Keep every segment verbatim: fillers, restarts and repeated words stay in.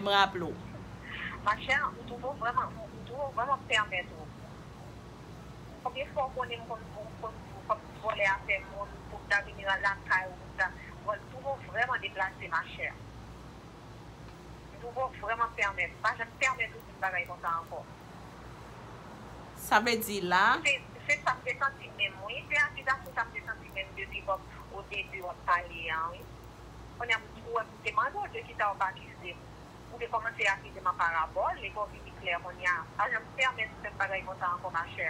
M raple w. Machè, ou twouve w vrèman, ou twouve w vrèman pèmèt ou. Konbyen fwa w konnen m konn, konn, konn, konn vòlè afè moun pou m ta vini lakay ou, pou m ta vòlè, ou twouve w vrèman deplase, machè. M twouve w vrèman pèmèt. M pa janm pèmèt ou di m bagay konsa ankò. Sa vle di la. Se, se sa m te santi menm, wi. Se akizasyon sa m te santi menm depi w ap, o debi w ap pale a, wi. Kounye a m tou wè m te mande w de kisa w pa akize m. Ou te kòmanse akize m an parabòl, epi w vini klè kounye a. Pa janm pèmèt ou fè m bagay konsa ankò, machè.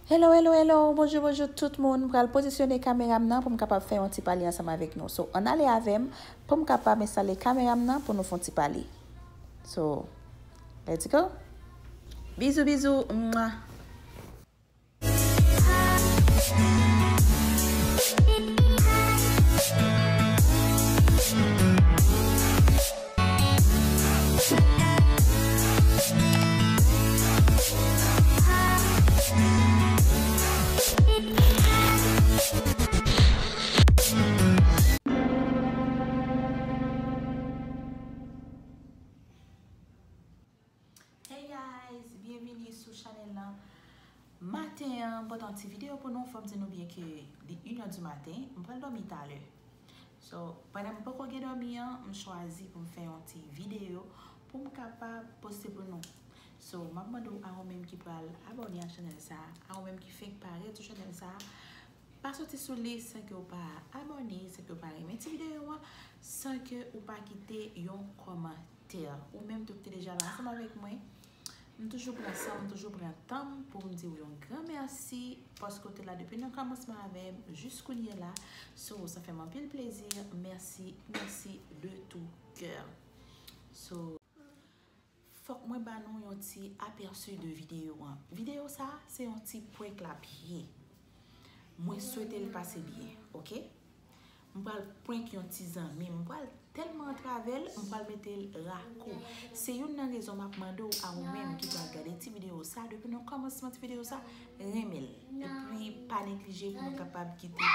Hello, hello, hello. Bonjou, bonjou tout moun. M pral pozisyone kamera m nan pou m kapab fè yon ti pale ansanm avèk nou. So, ann ale avè m pou m kapab enstale kamera m nan pou nou fè yon ti pale. So, let's go. Bizou, bizou. Mwa. Hey guys, byenvini sou chanèl lan. Maten an, m pote yon ti videyo pou nou. Fò m di nou byen ke li inè di maten, m pral dòmi talè. So, pandan m poko gen dòmi an, m chwazi pou m fè yon ti videyo pou m kapab poste pou nou. So, m ap mande w, a ou menm ki pral abòne a chanèl sa, a ou menm ki fenk parèt sou chanèl sa, pa soti sou li san ke w pa abòne, san ke w pa renmen ti videyo an, san ke w pa kite yon kòmantè. Ou menm tou ki te deja la ansanm avèk mwen, m toujou pran san m, m toujou pran tan m pou m di w yon gran mèsi paske w te la depi nan kòmansman avè m jis kounye la. So, sa fè m anpil plezi. Mèsi, mèsi de tout cœur. So, fòk mwen ba nou yon ti apèsi de videyo an. Videyo sa, se yon ti prank l ap ye. Mwen swete l pase byen, oke? M pral prank yon ti zanmi m. M pral tèlman antrave l, m pral mete l rakou. Se youn nan rezon m ap mande w, a ou menm ki pral gade ti videyo sa, depi nan kòmansman ti videyo sa, renmen l. Epi pa neglije pou nou kapab kite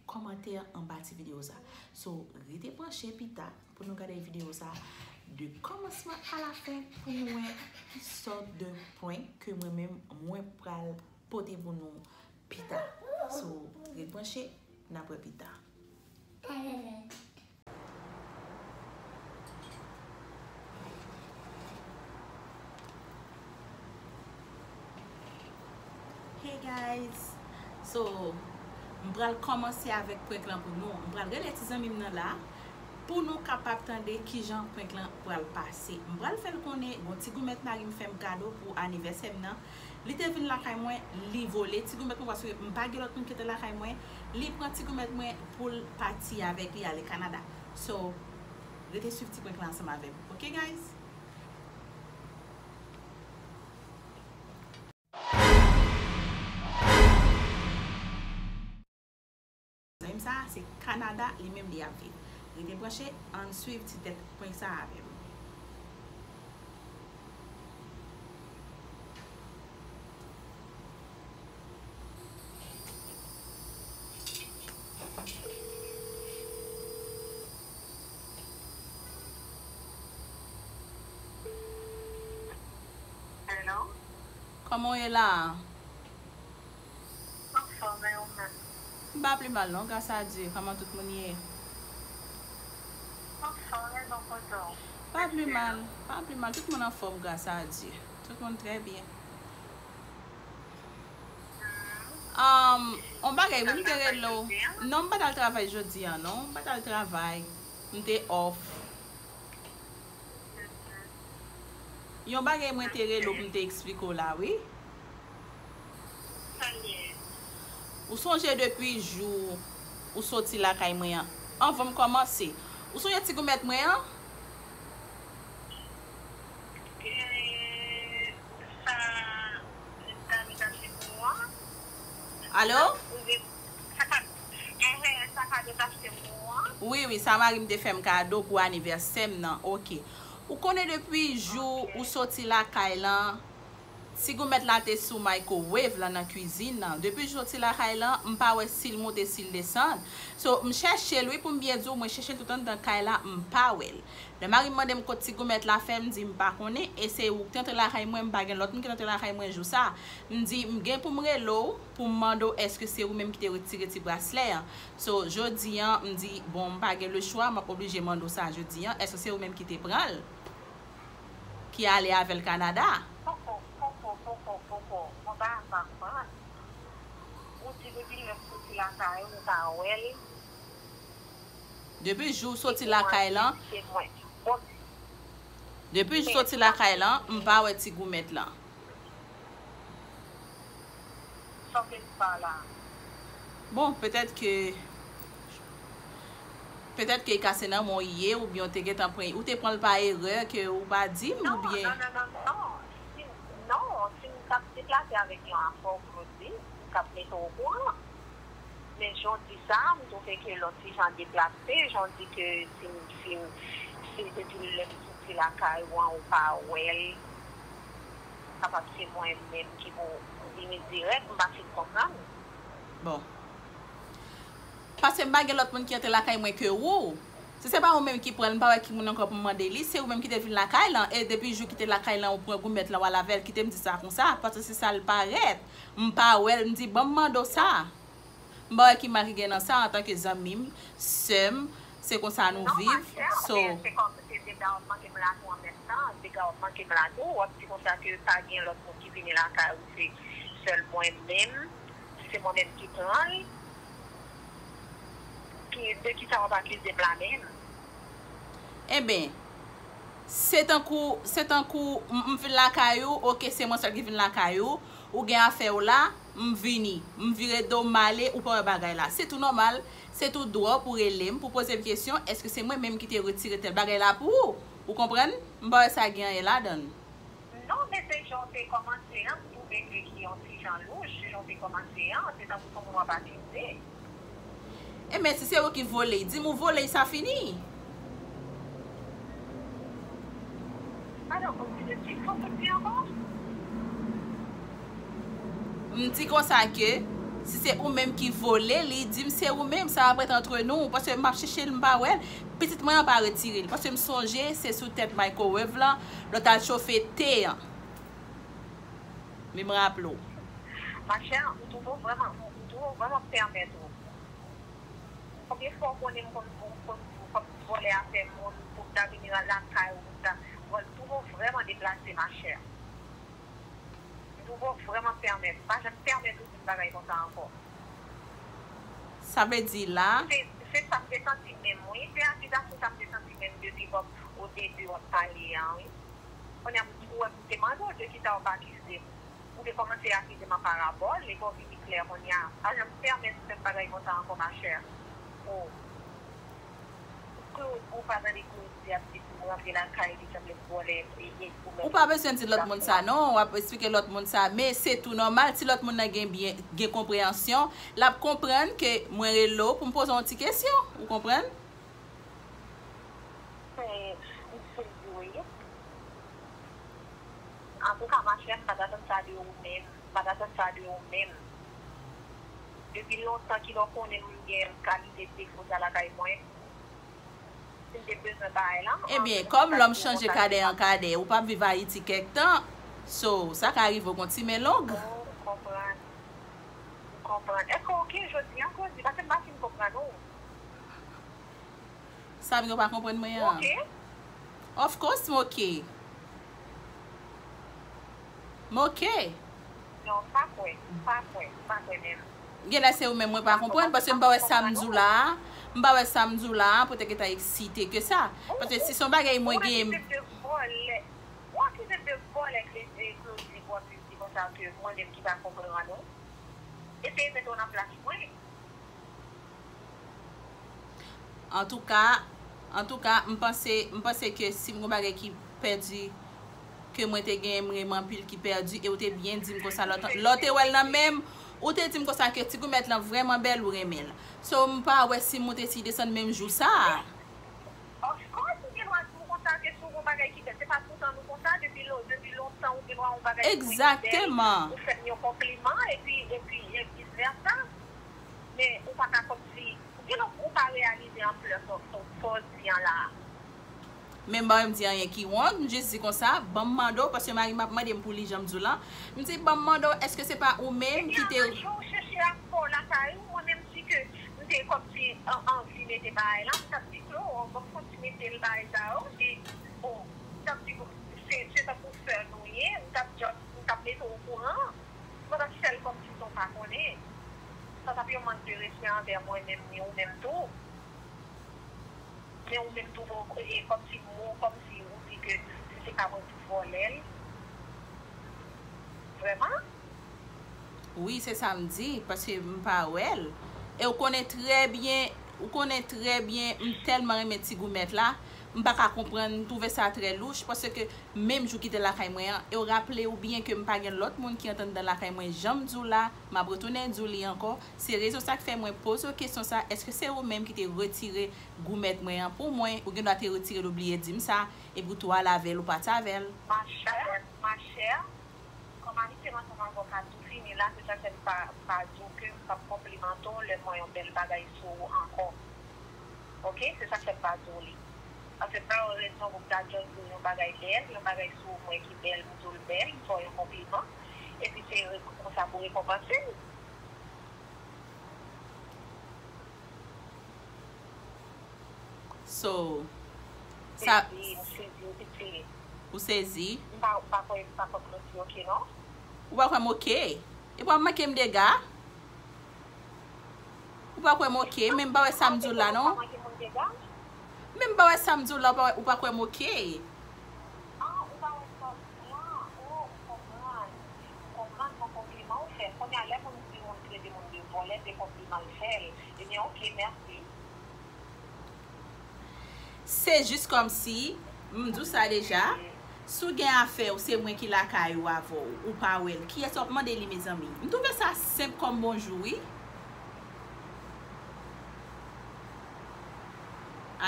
kòmantè anba ti videyo sa. So, rete branche pita pou nou gade videyo sa de kòmansman a la fen pou nou wè ki sòt de prank ke mwen menm mwen pral pote pou nou pita. So, ret branche, n ap wè pita. Hey guys! So, m pral kòmanse avèk prank lan pou nou. M pral rele ti zanmi m nan la pou nou kapab tande kijan prank lan pral pase. M pral fè l konnen gon ti goumèt mari m fè m kado pou anivèsè m nan. Li te vin lakay mwen, li vole ti goumèt mwen paske m pa gen lòt moun ki te lakay mwen. Li pran ti goumèt mwen pou l pati avèk li ale Kanada. So, rete swiv ti prank lan ansanm avè m. Oke, guys? Zanmi m sa, se Kanada, li menm li ap viv. Rete branche, ann swiv ti tèt prank sa avè m. Hello? Kòman w ye la a? Anfòm, e ou menm? M pa pi mal non, gras a Dye. Kòman tout moun ye? Anfòm, e bò kote w? Pa pi mal, pa pi mal. Tout moun anfòm, gras a Dye. Tout moun trè byen. Ahn, on bagay, wi, m te rele w. Non, m pa t al travay jodi a, non. M pa t al travay. M te off. Yon bagay mwen te rele w pou m te eksplike w la, wi. Ou sonje depi jou ou soti lakay mwen an? Anvan m kòmanse, ou sonje ti goumèt mwen an? Alo? Wi, wi, sa mari m te fè m kado pou anivèsè m nan. Oke. Ou konnen depi jou ou soti lakay lan, Ti goumèt la te sou microwave lan nan kwizin nan. Depi l soti lakay lan, m pa wè si l moute, si l desann. So, m chèche l, wi, pou m byen di w, mwen chèche l tout anndan kay la, m pa wè l. Lè mari m mande m kot ti goumèt la fè, m di m pa konnen, e se ou ki te antre lakay mwen, m pa gen lòt moun ki te antre lakay mwen jou sa. M di, m gen pou m rele w, pou m mande w èske se ou menm ki te retire ti braslè an. So, jodi an, m di, bon, m pa gen lechwa, m ap oblije mande w sa jodi an, èske se ou menm ki te pran l? Ki ale avè l Kanada. Poko, poko, poko, poko. Mwen pa konprann. Ou di depi lè m soti lakay ou, ou pa wè l. Depi jou w soti lakay lan, se mwen. Bon, depi jou w soti lakay lan, m pa wè ti goumèt lan. Sa w vle di pa la? Bon, petèt ke, petèt ke e ka se nan men w ye, oubyen w te gentan pran, ou te pran l pa erè ke ou pa di m, non, oubyen? Non, non, non, non. Si, non, si m t ap deplase avèk yon afè, ou di, m t ap mete w okouran. Men jan w di sa, m twouve ke lòt ti jan deplase, jan w di ke si m, si m, si depi lè m soti lakay ou an, ou pa wè l, kapab se mwen menm ki pou vini dirèk, m pa fin konprann. Bon. Paske m pa gen lòt moun ki antre lakay mwen ke ou. Si se pa ou menm ki pran l, m pa wè ki moun ankò pou m mande li. Se ou menm ki te vin lakay lan. E depi jou ki te lakay lan, ou pran goumèt lan, w al avè l, kite m di sa konsa. Paske se sa l parèt. M pa wè l, m di, ban m mande w sa. M pa wè ki mal ki gen nan sa, antanke zanmi m, sè m, se konsa nou viv. So, se kòm se dega w ap manke m la tou an menm tan, dega w ap manke m la tou, w ap di konsa ke pa gen lòt moun ki vini lakay ou, se sèl mwen menm, si se mwen menm ki pran l, ki, de kisa w ap akize m la menm? Enben, se tankou, se tankou m, m vin lakay ou, oke, se mwen sèl ki vin lakay ou, ou gen afè w la, m vini, m vire do m ale, ou pa wè bagay la. Se tou nòmal, se tou dwa w pou rele m, pou poze m kesyon, èske se mwen menm ki te retire tèl bagay la pou ou? Ou konprann? M pa wè sa gen anyen ladan l. Non, men se jan w te kòmanse an, m twouve ke ki yon ti jan louch, jan w te kòmanse an, se tankou se yon moun w ap akize. Enben, si se ou ki vole, di m ou vole, sa fini. Alò, ou di ki fòk ou di ankò? M di konsa ke, si se ou menm ki vole li, di m se ou menm, sa ap ret antre nou, paske m ap chèche l, m pa wè l. Pitit mwen an pa retire l, paske m sonje se sou tèt microwave lan, lè w t al chofe te an. Men m raple w. Machè, m twouve w vrèman, m twouve w vrèman pèmèt ou. Konbyen fwa w konnen m konn, m konn, m konn vòlè afè moun pou m ta vini lakay ou, pou m ta, m twouve w vrèman deplase, machè. M twouve w vrèman pèmèt. M pa janm pèmèt ou di m bagay konsa ankò. Sa vle di la. Se, se sa m te santi menm, wi. Se akizasyon sa m te santi menm depi w ap, o debi w ap pale an, wi. Kounye a, m, ou wè, m te mande w de kisa w ap akize m. Ou te kòmanse akize m an parabòl, epi w vini klè kounye a. Pa janm pèmèt ou fè m bagay konsa ankò, machè. O. Claude, ou pa tande Claude di ap di pou m rantre lakay li, sanble m vòlè, e, e, ou menm. Ou pa bezwen di lòt moun sa, non. W ap eksplike lòt moun sa. Men se tou nòmal, si lòt moun nan gen byen, gen konpreyansyon, l ap konprann ke mwen rele w pou m poze w yon ti kesyon. Ou konprann? Men, m fin di w, wi. Antouka, machè, m pa t atann sa de ou menm. M pa t atann sa de ou menm. Depi lontan, kilè w konnen m gen kalite defo sa lakay mwen? Si m te bezwen bagay la, ebyen, kòm lòm chanje kadè an kadè, ou p ap viv Ayiti kèk tan, so, sa ka rive w gon ti men long. Oh, m konprann. M konprann. Èske w oke jodi a, Claudy? Paske m pa fin konprann ou. Sa m gen w pa konprann mwen an? Oke. Of course, m oke. M oke. Non, m pa kwè. M pa kwè. M pa kwè menm. Genlè se ou menm mwen pa konprann, paske m pa wè sa m di w la a. M pa wè sa m di w la a pou te gentan eksite ke sa. Paske si se yon bagay mwen gen. Ou akize m de vòlè. Ou akize m de vòlè, Claudy, pou w ap vin di konsa ke mwen menm ki pa konprann ou. Eseye mete w nan plas mwen. Antouka, antouka, m panse, m panse ke si m gon bagay ki pèdi, ke mwen te genyen, m renmen anpil ki pèdi, e ou te byen di m konsa, lè w te, lè w te wè l nan men m, ou te di m konsa ke ti goumèt lan vrèman bèl, ou renmen l. So, m pa wè si m moute, si desann menm jou sa a. Of course, ou gen dwa di m konsa ke si w gon bagay ki bèl. Se pa toutan nou konsa, depi lo-, depi lontan ou gen dwa yon bagay pou yon bèl, ou fè m yon konpliman, epi, epi, e vis vèsa. Men ou pa ka kòmsi, ou gen lè ou pa reyalize anplè sa, sa, sa w di an la a. Men m pa menm di anyen ki wrong, m jis di konsa, ban m mande w, paske mari m ap mande m pou li jan m di w lan. M di, ban m mande w, èske se pa ou menm ki te. Epi an jou w chèche a fè w lakay ou, mwen menm si ke m te kòmsi an-, anvi mete bagay la, m t ap di Flo, ban m kòmsi mete l bagay sa yo, se, bon, m t ap di, se, se tankou sè nou ye, m t ap just, m t ap mete w okouran, m pa t ap fè l kòmsi sa w pa konnen. Sa t ap yon mank de respè anvè mwen menm, ni ou menm tou. Men ou menm tou, bon, e, kòmsi mo, kòmsi ou di ke si se pa mwen ki vòlè l. Vrèman? Wi, se sa m di, paske m pa wè l. E ou konnen trè byen, ou konnen trè byen, m tèlman renmen ti goumèt la, m pa ka konprann, m twouve sa trè louch, paske menm jou ki te lakay mwen an, e w raple w byen ke m pa gen lòt moun ki antre anndan lakay mwen, jan m di w la, m ap retounen di w li ankò, se rezon sa k fè mwen poze w kesyon sa, èske se ou menm ki te retire goumèt mwen an pou mwen, ou gendwa te retire l, ou bliye di m sa, epi w tou al avè l, ou pati avè l. Ma chère, ma chère, kòm amitié m ansanm avè w ka tou fini la, se sa k fè m pa, m pa di w ke m p ap konplimante w lè m wè yon bèl bagay sou ou ankò. Oke? Se sa k fè m pa di w li. Paske m pa wè rezon pou m ta just di w yon bagay bèl, yon bagay sou ou m wè ki bèl, m di w l bèl, m fè w yon konpliman, epi se re-, konsa pou rekonpanse m. So, sa. Sezi, m sezi, piti. Ou sezi? M pa, m pa kwè, m pa kwè m redi oke, non. Ou pa kwè m oke? E pa manke m dega? Ou pa kwè m oke? Men m pa wè sa m di w la, non. Ou pa manke moun dega? Men m pa wè sa m di w la, ou pa, ou pa kwè m oke? Ah, ou pa wè sa m di w la? Oh, m konprann. M konprann, se yon konpliman ou fè. Kounye a, lè moun di moun trete moun de vòlè, se konpliman l fè l. Ebyen, oke, mèsi. Se jis kòmsi, m di w sa deja, si w gen afè w, se mwen ki lakay ou avè w, ou pa wè l. Kiyès w ap mande li, mezanmi? M twouve sa senp kòm bonjou, wi.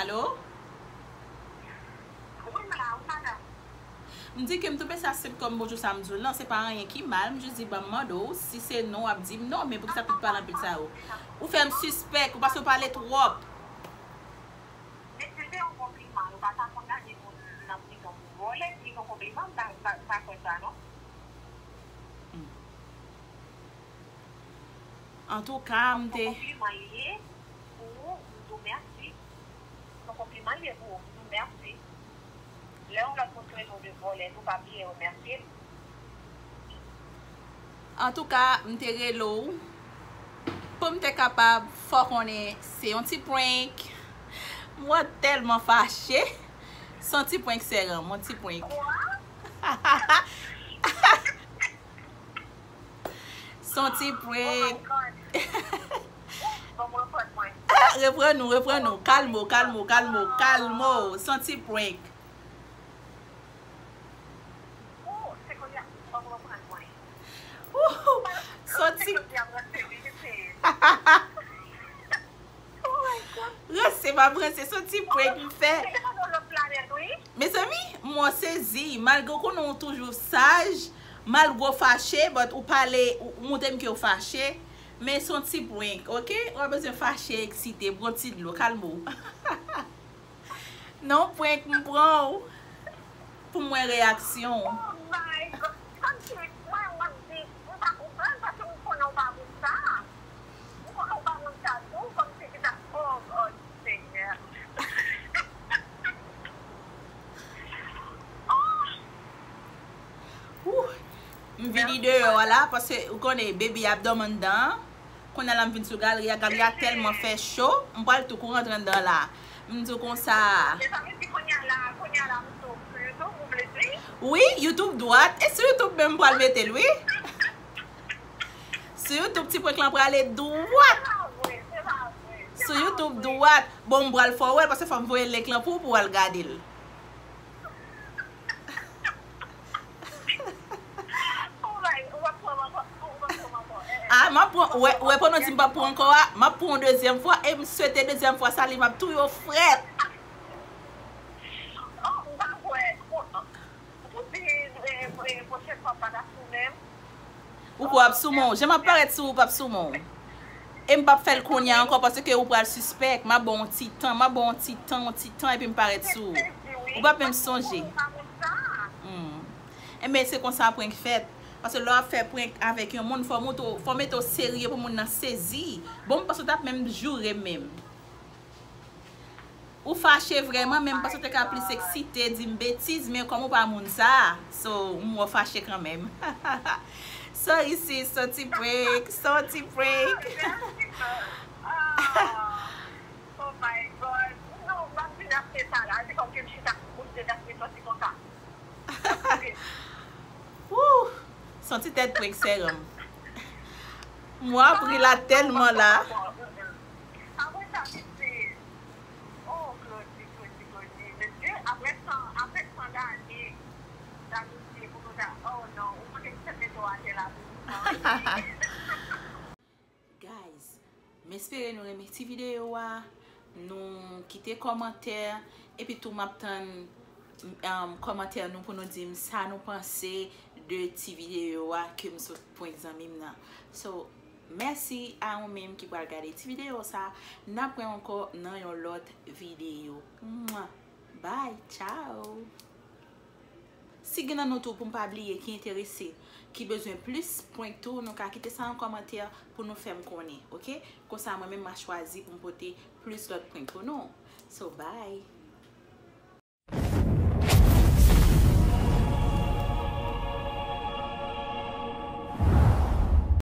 Alo? Wi, m la, wi, madanm. M di ke m twouve sa senp kòm bonjou sa m di w lan, se pa anyen ki mal, m jis di ban m mande w, si se non w ap di m non, men poukisa tout pale anpil sa yo? Ou fè m sispèk, ou paske w pale twòp. Men si se yon konpliman, yo pa ta kondane moun nan prizon pou vòlè, si se yon konpliman, m pa, m pa, m pa kwè sa non. Antouka, m te. Se yon konpliman li ye pou ou, m di w mèsi. Se yon konpliman li ye pou ou, m di w mèsi. Lè yon lòt moun trete w de vòlè tou, pa bliye remèsye l. Antouka, m te rele w pou m te kapab fè w konnen se yon ti prank. Mwen tèlman fache. Se yon ti prank, sè granm, yon ti prank. Se yon ti prank. Reprann nou, reprann nou. Kalme w, kalme w, kalme w, kalme w. Se yon ti prank. Se yon ti. Ranse pa ranse, se yon ti prank m fè. Mezanmi, mwen sezi. Malgre w konnen w toujou saj, malgre w fache, but ou pale, ou, ou montre m ke w fache. Men se yon ti prank, oke? Ou pa bezwen fache, eksite, pran ti dlo, kalme w. Non, prank, m pran w pou m wè reyaksyon w. Oh my God! Kòmsi mwen, mwen di, m pa konprann, paske m konnen w pa moun sa. M konnen w pa moun sa tou, kòmsi ki sa, oh, oh, Senyè. Oh! Ouh! M vini deyò a la, paske ou konnen, baby ap dòmi anndan an. Kounye a la m vin sou galri a, galri a tèlman fè cho, m pral tou kouri antre anndan la. M di w konsa. Mezanmi, si kounye a la, kounye a la, m sou, sou YouTube, ou vle di? Wi, YouTube dwat. E sou YouTube menm m pral mete l, wi. Sou YouTube, ti prank lan prale dwat. Se pa vre, se pa vre, se pa vre. Sou YouTube dwat. Bon, m pral fè w wè l, paske fò m voye link lan pou ou, pou w al gade l. Ah, m ap pran, wè, wè, pandan w di m p ap pran ankò a, m ap pran yon dezyèm fwa, e m swete dezyèm fwa sa li, m ap touye w frèt. Oh, m pa kwè, Ou kwè w ap sou men w? Jan m ap parèt sou ou, ou p ap sou men w. E m p ap fè l kounye a ankò paske ou pral sispèk. M ap ba w yon ti tan, m ap ba w yon ti tan, yon ti tan epi m parèt sou ou. Ou p ap menm sonje. Hmm. Enben, se konsa prank fèt. Paske lè w ap fè prank avèk yon moun, fò mete w, fò mete w serye pou moun nan sezi. Bon, m panse w t ap menm joure menm. Ou fache vrèman, men m panse w te ka plis eksite, di m betiz, men kòm ou pa moun sa, so, m wè w fache kanmenm. Sorry sis, se yon ti prank, se yon ti prank. Mèsi, bro. Ah, oh my God. Non, m ap vin apre sa la. Se kòm ke m chita pou kote dat mwen soti konsa. Wouh! Se yon ti tèt prank sèran m. Mwen ap ri la tèlman la. Apre sa, se, oh, Claudie, Claudie, Claudie. Mesye, apre san, apre san dane damizye pou nou ta, oh non, ou kote m fè mete w atè la pou nou. Guys, m espere nou renmen ti videyo a, nou kite kòmantè, epi tou m ap tann um, kòmantè nou pou nou di m sa nou panse de ti videyo a ke m sot prank zanmi m nan. So, mèsi a ou menm ki pral gade ti videyo sa. N ap wè ankò nan yon lòt videyo. Mwah. Bye, ciao. Si gen nan nou tou pou m pa bliye ki enterese, ki bezwen plis prank tou, nou ka kite sa an kòmantè pou nou fè m konnen, oke? Konsa mwen menm m a chwazi pou m pote plis lòt prank pou nou. So, bye.